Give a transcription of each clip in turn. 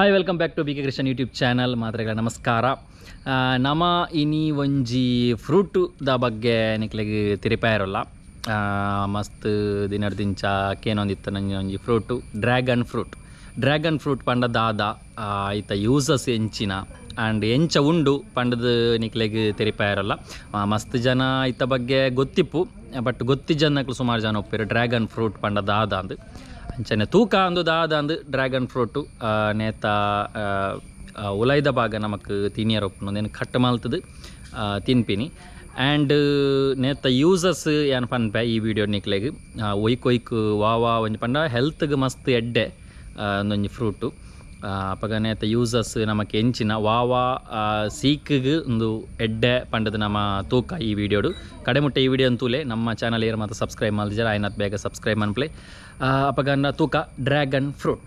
Hi welcome back to B K Krishan YouTube channel. ಮಾತ್ರೆಗಳ ನಮಸ್ಕಾರ. ನಮ ಇನಿ ಒಂಜಿ ಫ್ರೂಟ್ the ಬಗ್ಗೆ ನಿಕ್ಲೆಗ್ ತಿರಿಪಾಯಿರಲ್ಲ. ಮಸ್ತ್ ದಿನರ್ದಿಂಚ ಕೇನೊಂದಿತ್ತು ನಂಜಿ ಒಂಜಿ fruit, dragon fruit. Dragon fruit ಪಂಡ ದಾದ, ಐತ ಯೂಸಸ್ ಎಂಚಿನ ಆ್ಯಂಡ್ ಎಂಚ ಉಂಡು ಪಂಡದು ನಿಕ್ಲೆಗ್ ತೆರಿಪಾಯಿರಲ್ಲ. ಮಸ್ತ್ ಜನ ಐತ ಬಗ್ಗೆ ಗೊತ್ತಿಪ್ಪು, ಬಟ್ ಗೊತ್ತಿ ಜನಕ್ಲು ಸುಮಾರು ಜನ ಒಪ್ಪಿರು ಡ್ರ್ಯಾಗನ್ ಫ್ರೂಟ್ ಪಂಡ ದಾದ ಅಂದು. ಅಂಚನೆ ತೂಕ ಅಂದು ದಾದ ಅಂದು ಡ್ರ್ಯಾಗನ್ ಫ್ರೂಟು ನೇತ ಉಲೈದ ಭಾಗ ನಮಕ್ ತಿನಿಯರ್ ಒಪ್ಪುನು ಕಟ್ ಮಲ್ತದು ತಿನ್ಪಿನಿ. ಆ್ಯಂಡ್ ನೇತ ಯೂಸಸ್ ಏನು ಪನ್ಪೆ ಈ ವಿಡಿಯೋ ನಿಕ್ಲೆಗ್. ಒಯ್ಕ್ ಒಯ್ಕ್ ವಾ ವಾ ಒಂಜಿ ಪಂಡ ಹೆಲ್ತ್ಗೆ ಮಸ್ತ್ ಎಡ್ಡೆ ಒಂದೊಂಜಿ ಫ್ರೂಟು. ಅಪಗ ನೇತ ಯೂಸಸ್ ನಮಕ್ ಎಂಚಿನ ವಾ ವಾ ಸೀಕ್ಗೆ ಒಂದು ಎಡ್ಡೆ ಪಂಡದು ನಮ್ಮ ತೂಕ ಈ ವಿಡಿಯೋಡು. ಕಡೆಮುಟ್ಟೆ ಈ ವಿಡಿಯೋ ಅಂತೂಲೆ ನಮ್ಮ ಚಾನಲ್ ಏರ್ ಮಾತ್ರ ಸಬ್ಸ್ಕ್ರೈಬ್ ಮಾಡಿದ್ರೆ ಆಯ್ನತ್ ಬೇಗ ಸಬ್ಸ್ಕ್ರೈಬ್ ಅನ್ಪ್ಲೆ. ಅಪಗ ತೂಕ ಡ್ರ್ಯಾಗನ್ ಫ್ರೂಟ್.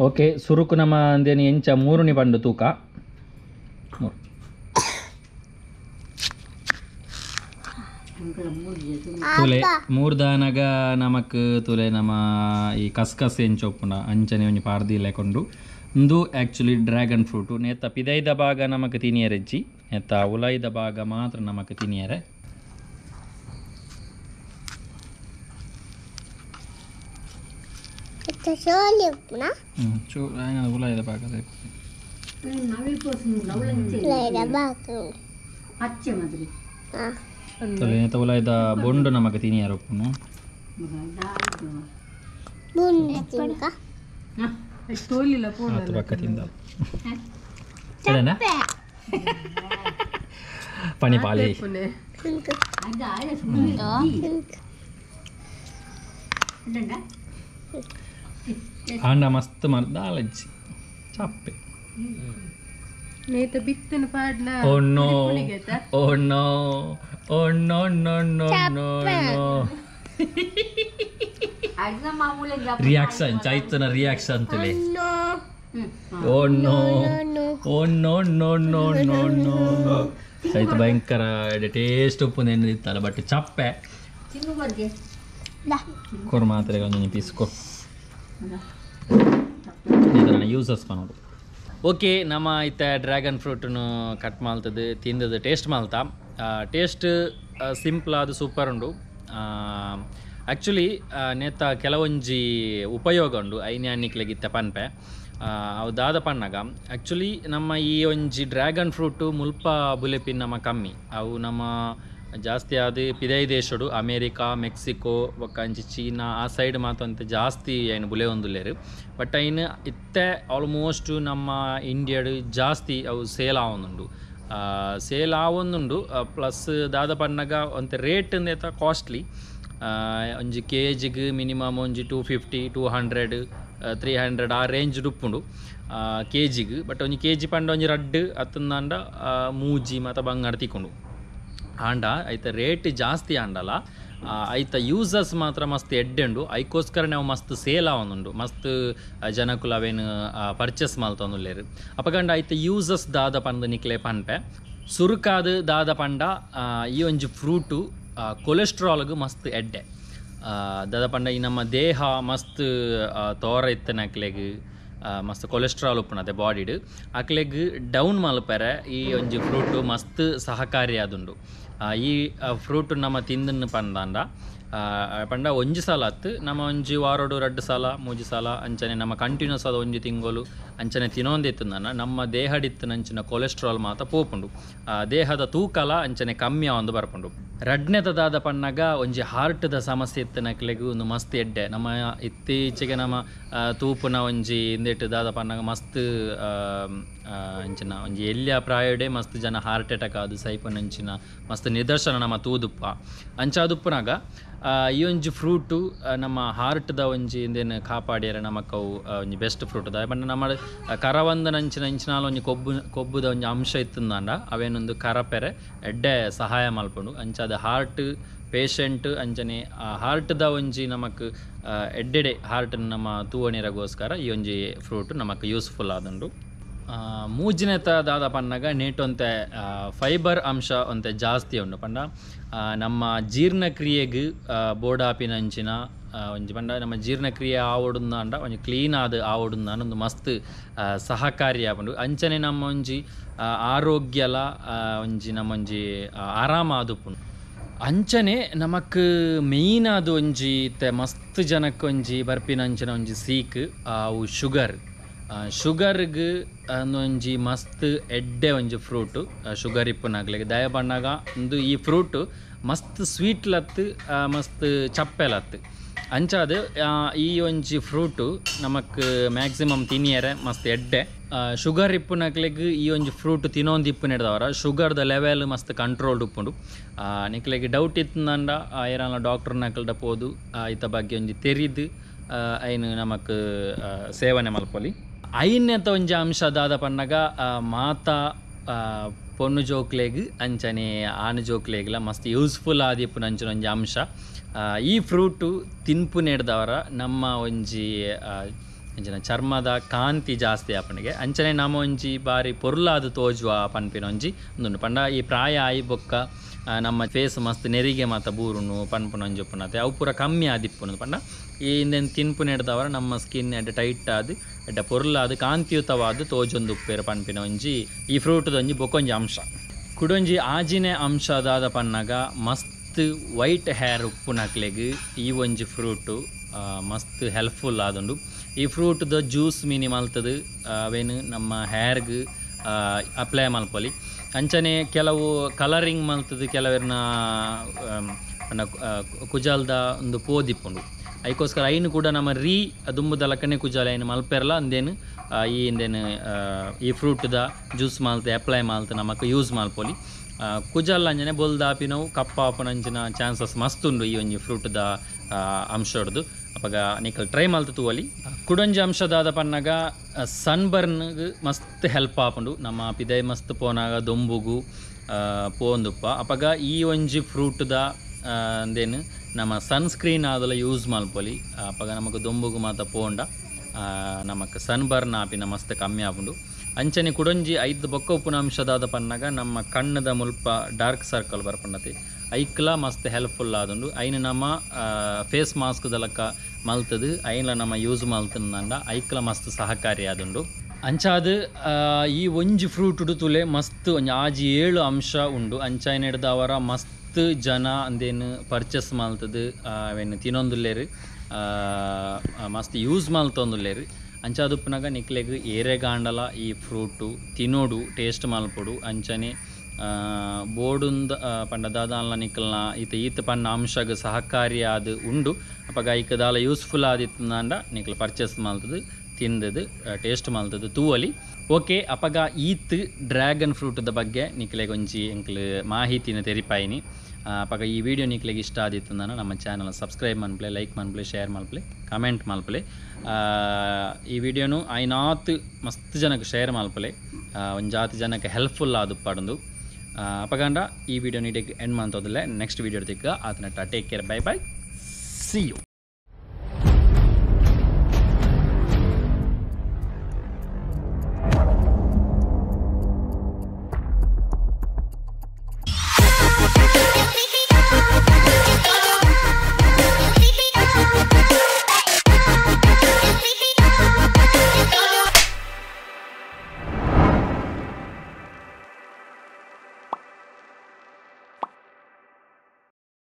ಓಕೆ, ಸುರುಕು ನಮ್ಮ ಅಂದೇನು ಎಂಚ ಮೂರುನಿ ಪಂಡು ತೂಕ. ತುಲೆ ಮೂರ್ದಾನಗ ನಮಕ್ ತುಲೆ ನಮ್ಮ ಈ ಕಸ್ಕಸ್ ಎಂಚೊಪ್ಪುನ ಅಂಚನೆ ಒಂಜಿ ಪಾರ್ದಿ ಲೆಕೊಂಡು ಉಂದು ಆ್ಯಕ್ಚುಲಿ ಡ್ರ್ಯಾಗನ್ ಫ್ರೂಟು. ನೇತ ಪಿದೈದ ಭಾಗ ನಮಕ್ ತಿನಿಯರೆಜ್ಜಿ, ನೇತ ಉಲೈದ ಭಾಗ ಮಾತ್ರ ನಮಕ್ ತಿನಿಯರೆ. ಉಲೈದ ಭಾಗ ನೇತ ಉಲೈದ ಬೊಂಡು ನಮಕ್ ತಿನಿಯರೆ ಉಪ್ಪುನು. ಪಣಿ ಪಾಲಿ ಆಂಡ ಮಸ್ತ್ ಮರ್ದಾಲಜ್ಜಿ ಚಾಪೆ. Oh no, oh no, oh no no no no no. Reaction ಚೈತನ reaction ತುಲೆ. Oh no, oh no no no no no. Chaita ಭಯಂಕರ ಟೇಸ್ಟ್ ಉಪ್ಪು ನೆನೆದಿತ್ತಲ್ಲ, ಬಟ್ ಚಪ್ಪೆ ಕೊರ್ ಮಾತ್ರೆ ಒಂದೊಂದು ಪೀಸ್ ಕೊರ್. ಇದನ್ನ ಯೂಸಸ್ ಮಾಡೋದು. ಓಕೆ, ನಮ್ಮ ಇತ್ತ ಡ್ರ್ಯಾಗನ್ ಫ್ರೂಟನ್ನು ಕಟ್ ಮಾಡ್ತದೆ, ತಿಂದದ್ದು ಟೇಸ್ಟ್ ಮಾಡ್ತಾ. ಟೇಸ್ಟ್ ಸಿಂಪ್ಲ್ ಅದು ಸೂಪರ್ ಉಂಡು. ಆ್ಯಕ್ಚುಲಿ ನೇತ ಕೆಲವೊಂಜಿ ಉಪಯೋಗ ಉಂಡು ಐನ್ಯಾನಿಕ್ಲೆಗಿತ್ತ ಪನ್ಪೆ. ಅವು ದಾದ ಪಣ್ಣಾಗ ಆ್ಯಕ್ಚುಲಿ ನಮ್ಮ ಈ ಒಂಜಿ ಡ್ರ್ಯಾಗನ್ ಫ್ರೂಟು ಮುಲ್ಪ ಬುಲೆಪಿನ ನಮ್ಮ ಕಮ್ಮಿ. ಅವು ನಮ್ಮ ಜಾಸ್ತಿ ಆದ ಪಿದೈ ದೇಶಡು, ಅಮೇರಿಕಾ, ಮೆಕ್ಸಿಕೋ ಬೊಕ್ಕ ಅಂಚಿ ಚೀನಾ ಆ ಸೈಡ್ ಮಾತಂತೆ ಜಾಸ್ತಿ ಐನು ಬುಲೆ ಹೊಂದುಲ್ಲೇರು. ಬಟ್ ಐನು ಇತ್ತೆ ಆಲ್ಮೋಸ್ಟ್ ನಮ್ಮ ಇಂಡಿಯಾಡು ಜಾಸ್ತಿ ಅವು ಸೇಲ್ ಆವೊಂದುಂಡು. ಸೇಲ್ ಆವೊಂದುಂಡು. ಪ್ಲಸ್ ದಾದ ಪಣ್ಣಾಗ ಒಂತೆ ರೇಟ್ ಅಂದೇತ ಕಾಸ್ಟ್ಲಿ. ಒಂಜಿ ಕೆ ಜಿಗೆ ಮಿನಿಮಮ್ ಒಂಜಿ 250, 200, 300 ಆ ರೇಂಜ್ ಉಪ್ಪುಂಡು ಕೆ ಜಿಗೆ. ಬಟ್ ಒಂಜಿ ಕೆ ಜಿ ಪಂಡ ಒಂಜಿ ರಡ್ಡು ಅತ್ತಂದಾಂಡ ಮೂಜಿ ಮಾತ ಬಂಗಾಡ ತಿಕ್ಕೊಂಡು. ಆಂಡ ಐತ ರೇಟ್ ಜಾಸ್ತಿ ಆಂಡಲ್ಲ, ಐತ ಯೂಸಸ್ ಮಾತ್ರ ಮಸ್ತ್ ಎಡ್ಡೆಂಡು. ಐಕೋಸ್ಕರ ನಾವು ಮಸ್ತ್ ಸೇಲ್ ಆವೊಂದುಂಡು, ಮಸ್ತ್ ಜನಕುಲು ಅವೇನು ಪರ್ಚೇಸ್ ಮಲ್ತೊಂದುಲ್ಲೇರು. ಅಪಗಂಡ ಐತ ಯೂಸಸ್ ದಾದ ಪಂದ್ ನಿಕ್ಲೆ ಪನ್ಪೆ. ಸುರುಕಾದ ದಾದ ಪಂಡ ಈ ಒಂಜಿ ಫ್ರೂಟು ಕೊಲೆಸ್ಟ್ರಾಲ್ಗೆ ಮಸ್ತ್ ಎಡ್ಡೆ. ದಾದ ಪಂಡ ಈ ನಮ್ಮ ದೇಹ ಮಸ್ತ್ ತೋರ ಇತ್ತನಕ್ಲೆಗ್ ಮಸ್ತ್ ಕೊಲೆಸ್ಟ್ರಾಲ್ ಉಪ್ಪುನತೆ ಬಾಡಿಡ್, ಅಕ್ಲೆಗ್ ಡೌನ್ ಮಲ್ಪೆರೆ ಈ ಒಂಜಿ ಫ್ರೂಟು ಮಸ್ತ್ ಸಹಕಾರಿ ಆದುಂಡು. ಈ ಫ್ರೂಟು ನಮ್ಮ ತಿಂದನ್ನು ಪಂದಾಂಡ ಪಂಡ ಒಂಜಿ ಸಲ ಅತ್ತು ನಮ್ಮ ಒಂಜಿ ವಾರೋಡು ರಡ್ಡು ಸಲ ಮೂಜಿ ಸಲ ಅಂಚನೆ ನಮ್ಮ ಕಂಟಿನ್ಯೂಸ್ ಆದ ಒಂಜಿ ತಿಂಗಳು ಅಂಚನೆ ತಿನ್ನೊಂದಿತ್ತಂದನ ನಮ್ಮ ದೇಹಡಿತ್ತನಂಚಿನ ಕೊಲೆಸ್ಟ್ರಾಲ್ ಮಾತ ಪೋಪುಂಡು. ದೇಹದ ತೂಕಲ ಅಂಚನೆ ಕಮ್ಮಿ ಆವೊಂದು ಬರ್ಪುಂಡು. ರಡ್ನೆತದಾದ ಪಣ್ಣಾಗ ಒಂಜಿ ಹಾರ್ಟ್ದ ಸಮಸ್ಯೆ ಇತ್ತನಕ್ಲೆಗ್ ಒಂದು ಮಸ್ತ್ ಎಡ್ಡೆ. ನಮ್ಮ ಇತ್ತೀಚೆಗೆ ನಮ್ಮ ತೂಪುನ ಒಂಜಿ ಇಂದೆಟ್ ದಾದ ಪಣ್ಣಾಗ ಮಸ್ತ್ ಅಂಚಿನ ಒಂಜಿ ಎಲ್ಲಿಯ ಪ್ರಾಯಡೆ ಮಸ್ತ್ ಜನ ಹಾರ್ಟ್ ಅಟ್ಯಾಕ್ ಆದು ಸೈಪನಂಚಿನ ಮಸ್ತ್ ನಿದರ್ಶನ ನಮ್ಮ ತೂದುಪ್ಪ. ಅಂಚಾದುಪ್ಪನಾಗ ಈ ಒಂಜಿ ಫ್ರೂಟು ನಮ್ಮ ಹಾರ್ಟ್ದ ಒಂಜಿ ಇಂದೇನು ಕಾಪಾಡ್ಯಾರ ನಮಕ್ ಅವು ಒಂಜಿ ಬೆಸ್ಟ್ ಫ್ರೂಟ್ ದ. ಪಂಡ ನಮ್ಮ ಕರವಂದನಂಚಿನ ಇಂಚಿನಾಲ ಒಂಜಿ ಕೊಬ್ಬುದ ಒಂಜಿ ಅಂಶ ಇತ್ತಂದಾಂಡ ಅವೇನೊಂದು ಕರಪೆರೆ ಎಡ್ಡೆ ಸಹಾಯ ಮಲ್ಪುಂಡು. ಅಂಚಾದ ಹಾರ್ಟ್ ಪೇಷಂಟ್ ಅಂಚನೆ ಆ ಹಾರ್ಟ್ದ ಒಂಜಿ ನಮಕ್ ಎಡ್ಡೆಡೆ ಹಾರ್ಟ್ ನಮ್ಮ ತೂವಣಿರಗೋಸ್ಕರ ಈ ಒಂಜಿ ಫ್ರೂಟ್ ನಮಕ್ ಯೂಸ್ಫುಲ್ ಆದುಂಡು. ಮೂಜಿನೆತ ದಾದ ಪನ್ನಗ ನೇಟೊಂತೆ ಫೈಬರ್ ಅಂಶ ಒಂತೆ ಜಾಸ್ತಿ ಉಂಡು ಪಂಡ ನಮ್ಮ ಜೀರ್ಣಕ್ರಿಯೆಗ್ ಬೋಡಾಪಿನಂಚಿನ ಒಂಜಿ ಪಂಡ ನಮ್ಮ ಜೀರ್ಣಕ್ರಿಯೆ ಆವೊಡುಂದಾಂಡ ಒಂಜಿ ಕ್ಲೀನ್ ಆದ್ ಆವೊಡುಂದಾಂಡ ಒಂದು ಮಸ್ತ್ ಸಹಕಾರಿ ಆಪುಂಡು ಅಂಚನೆ ನಮ್ಮ ಒಂಜಿ ಆರೋಗ್ಯಲ ಒಂಜಿ ನಮ್ಮ ಒಂಜಿ ಆರಾಮ ಆದುಪ್ಪುಂಡು ಅಂಚನೆ ನಮಕ್ ಮೇನ್ ಆದ್ ಒಂಜಿ ಮಸ್ತ್ ಜನಕ್ಕೆ ಒಂಜಿ ಬರ್ಪಿನಂಚಿನ ಒಂಜಿ ಸೀಕ್ ಅವು ಶುಗರ್ ಶುಗರ್ಗ್ ಒಂಜಿ ಮಸ್ತ್ ಎಡ್ಡೆ ಒಂಜಿ ಫ್ರೂಟ್ ಶುಗರ್ ಇಪ್ಪುನಾಗ್ಲೆಗ್ ದಯ ಪನ್ನಗ ಉಂದು ಈ ಫ್ರೂಟ್ ಮಸ್ತ್ ಸ್ವೀಟ್ ಲತ್ತು ಮಸ್ತ್ ಚಪ್ಪೆಲತ್ತು ಅಂಚಾದ್ ಈ ಒಂಜಿ ಫ್ರೂಟ್ ನಮಕ್ ಮ್ಯಾಕ್ಸಿಮಮ್ ತಿನಿಯರೆ ಮಸ್ತ್ ಎಡ್ಡೆ ಶುಗರ್ ಇಪ್ಪುನಕ್ಲೆಗ್ ಈ ಒಂಜಿ ಫ್ರೂಟ್ ತಿನೊಂದು ಇಪ್ಪುನೆಡ್ದವರ ಶುಗರ್ದ ಲೆವೆಲ್ ಮಸ್ತ್ ಕಂಟ್ರೋಲ್ಡ್ ಉಪ್ಪುಂಡು ನಿಕ್ಲೆಗ್ ಡೌಟ್ ಇತ್ತಂಡ ಏರಾನ ಡಾಕ್ಟರ್ ನಕಲ್ಡ ಪೋದು ಐತ ಬಗ್ಗೆ ಒಂಜಿ ತೆರಿದು ಐನು ನಮಕ್ ಸೇವನೆ ಮಲ್ಪೊಲಿ ಐನೆತ ಒಂಜಿ ಅಂಶ ದಾದ ಪನ್ನಗ ಮಾತಾ ಪೊಣ್ಣು ಜೋಕ್ಲೆಗ್ ಅಂಚನೆ ಆನು ಜೋಕ್ಲೆಗ್ಲ ಮಸ್ತ್ ಯೂಸ್ಫುಲ್ ಆದಿಪ್ಪುನ ಅಂಚಿನ ಒಂಜಿ ಅಂಶ ಈ ಫ್ರೂಟು ತಿನ್ಪುನೆಡ್ದವರ ನಮ್ಮ ಒಂಜಿ ಅಂಚಿನ ಚರ್ಮದ ಕಾಂತಿ ಜಾಸ್ತಿ ಆಪುನಿಗೆ ಅಂಚನೆ ನಮ್ಮ ಒಂಜಿ ಬಾರಿ ಪೊರ್ಲಾದ್ ತೋಜುವ ಪನ್ಪಿನ ಒಂಜಿ ಉಂದುಂಡು ಪಂಡ ಈ ಪ್ರಾಯ ಆಯಿ ಬೊಕ್ಕ ನಮ್ಮ ಫೇಸ್ ಮಸ್ತ್ ನೆರಿಗೆ ಮಾತ ಬೂರುನು ಪನ್ಪುನ ಒಂಜಿ ಉಪ್ಪುನತೆ ಅವು ಪೂರ ಕಮ್ಮಿ ಆದಿಪ್ಪುನು ಪಂಡ ಈ ಇಂದೆನ್ ತಿನ್ಪುನೆಡ್ದವರ ನಮ್ಮ ಸ್ಕಿನ್ ಎಡ್ಡೆ ಟೈಟ್ ಆದ್ ಎಡ್ಡೆ ಪೊರ್ಲಾದ್ ಕಾಂತಿಯುತವಾದ್ ತೋಜೊಂದು ಉಪ್ಪೇರು ಪನ್ಪಿನ ಒಂಜಿ ಈ ಫ್ರೂಟ್ದ ಒಂಜಿ ಬೊಕ್ಕೊಂಜಿ ಅಂಶ ಕುಡೊಂಜಿ ಆಜಿನೆ ಅಂಶ ದಾದ ಪನ್ನಗ ಮಸ್ತ್ ವೈಟ್ ಹೇರ್ ಉಪ್ಪುನಕ್ಲೆಗ್ ಈ ಒಂಜಿ ಫ್ರೂಟು ಮಸ್ತ್ ಹೆಲ್ಪ್ಫುಲ್ ಆದುಂಡು ಈ ಫ್ರೂಟ್ದ ಜ್ಯೂಸ್ ಮಿನಿ ಮಲ್ತದು ಅವೇನು ನಮ್ಮ ಹೇರ್ಗ್ ಅಪ್ಲೈ ಮಲ್ಪೊಲಿ ಅಂಚನೆ ಕೆಲವು ಕಲರಿಂಗ್ ಮಲ್ತದು ಕೆಲವೆರ್ನ ಕುಜಾಲ್ದ ಒಂದು ಪೋದಿಪ್ಪುಂಡು ಐಕೋಸ್ಕರ ಐನು ಕೂಡ ನಮ್ಮ ರೀ ದುಂಬುದ ಲಕ್ಕನೆ ಕುಜಾಲ ಐನು ಮಲ್ಪೆರ್ಲ ಅಂದೇನು ಈ ಇಂದೇನು ಈ ಫ್ರೂಟ್ದ ಜ್ಯೂಸ್ ಮಲ್ತು ಅಪ್ಲೈ ಮಲ್ತು ನಮಕ್ ಯೂಸ್ ಮಲ್ಪೊಲಿ ಕುಜಲ್ ಅಂಜನೆ ಬೊಲ್ದಾಪಿನವು ಕಪ್ಪಾಪುನಂಚಿನ ಚಾನ್ಸಸ್ ಮಸ್ತ್ ಉಂಡು ಈ ಒಂಜಿ ಫ್ರೂಟ್ದ ಅಂಶಡ್ದು ಅಪಗ ನಿಕಲ್ ಟ್ರೈ ಮಲ್ತು ತೂವಲಿ ಕುಡೊಂಜಿ ಅಂಶದಾದ ಪನ್ನಗ ಸನ್ಬರ್ನ್ಗ್ ಮಸ್ತ್ ಹೆಲ್ಪ್ ಆಪುಂಡು ನಮ್ಮ ಪಿದೈ ಮಸ್ತ್ ಪೋನಾಗ ದೊಂಬುಗು ಪೋಂದುಪ್ಪ ಅಪಗ ಈ ಒಂಜಿ ಫ್ರೂಟ್ದ ಅಂದೇನು ನಮ್ಮ ಸನ್ಸ್ಕ್ರೀನ್ ಆದಲ ಯೂಸ್ ಮಲ್ಪೊಲಿ ಅಪಗ ನಮಕ್ ದೊಂಬುಗು ಮಾತ ಪೋಂಡ ನಮಕ್ ಸನ್ಬರ್ನ್ ಆಪಿನ ಮಸ್ತ್ ಕಮ್ಮಿ ಆಪುಂಡು ಅಂಚನೆ ಕುಡೊಂಜಿ ಐದು ಬೊಕ್ಕ ಉಪ್ಪುನ ಅಂಶದಾದ ಪನ್ನಗ ನಮ್ಮ ಕಣ್ಣದ ಮುಲ್ಪ ಡಾರ್ಕ್ ಸರ್ಕಲ್ ಬರ್ಪುಂಡತಿ ಐಕ್ಲ ಮಸ್ತ್ ಹೆಲ್ಪ್ಫುಲ್ ಆದುಂಡು ಐನು ನಮ್ಮ ಫೇಸ್ ಮಾಸ್ಕ್ ದಲಕ ಮಲ್ತದು ಐನ್ಲ ನಮ್ಮ ಯೂಸ್ ಮಲ್ತಂಡ ಐಕ್ಲ ಮಸ್ತ್ ಸಹಕಾರಿ ಆದುಂಡು ಅಂಚಾದ್ ಈ ಒಂಜಿ ಫ್ರೂಟ್ ತುಲೆ ಮಸ್ತ್ ಒಂಜಿ ಆಜಿ 7 ಅಂಶ ಉಂಡು ಅಂಚಾಯಿನೆಡ್ದವರ ಮಸ್ತ್ ಜನ ಅಂದೇನು ಪರ್ಚೇಸ್ ಮಲ್ತದು ಅವೇನು ತಿನೊಂದುಲ್ಲೇರು ಮಸ್ತ್ ಯೂಸ್ ಮಲ್ತೊಂದುಲ್ಲೇರು ಅಂಚಾದುಪ್ಪುನಗ ನಿಕ್ಲೆಗ್ ಏರೆಗಾಂಡಲ ಈ ಫ್ರೂಟು ತಿನೋಡು ಟೇಸ್ಟ್ ಮಲ್ಪೊಡು ಅಂಚನೆ ಬೋಡುಂದ ಪಂಡ ದಾದಾನ್ಲ ನಿಕ್ಕಲ್ನ ಈತ ಈತ ಪನ್ನ ಅಂಶಗ್ ಸಹಕಾರಿ ಆದ್ ಉಂಡು ಅಪಗ ಐಕ್ ದಾಲ ಯೂಸ್ಫುಲ್ ಆದಿತ್ತಂಡ ನಿಕ್ಲ್ ಪರ್ಚೇಸ್ ಮಲ್ತದು ತಿಂದದು ಟೇಸ್ಟ್ ಮಲ್ತದು ತೂವಲಿ ಓಕೆ ಅಪಗ ಈತ್ ಡ್ರ್ಯಾಗನ್ ಫ್ರೂಟ್ದ ಬಗ್ಗೆ ನಿಕ್ಲೆಗ್ ಒಂಜಿ ಎಂಕ್ಲ್ ಮಾಹಿತಿನ ತೆರಿಪಾಯಿನಿ ಅಪಗ ಈ ವಿಡಿಯೋ ನಿಕ್ಲೆಗ್ ಇಷ್ಟ ಆದಿತ್ತಂಡ ನಮ್ಮ ಚಾನಲ್ ಸಬ್ಸ್ಕ್ರೈಬ್ ಮನ್ಪ್ಲೆ ಲೈಕ್ ಮನ್ಪ್ಲೆ ಶೇರ್ ಮಲ್ಪ್ಲೆ ಕಮೆಂಟ್ ಮಲ್ಪ್ಲೆ ಈ ವಿಡಿಯೋನು ಐನಾತ್ ಮಸ್ತ್ ಜನಕ್ಕೆ ಶೇರ್ ಮಲ್ಪಲೆ ಒಂಜಾತಿ ಜನಕ್ಕೆ ಹೆಲ್ಪ್ಫುಲ್ ಆದುಪ್ಪಾಡುಂದು ಅಪಗಂಡ ಈ ವಿಡಿಯೋ ನೀಟಾಗಿ ಎಂಡ್ ಮಾಡ್ತೋದಿಲ್ಲ ನೆಕ್ಸ್ಟ್ ವಿಡಿಯೋ ತಿಕ್ಕ ಆತನ take care bye bye see you.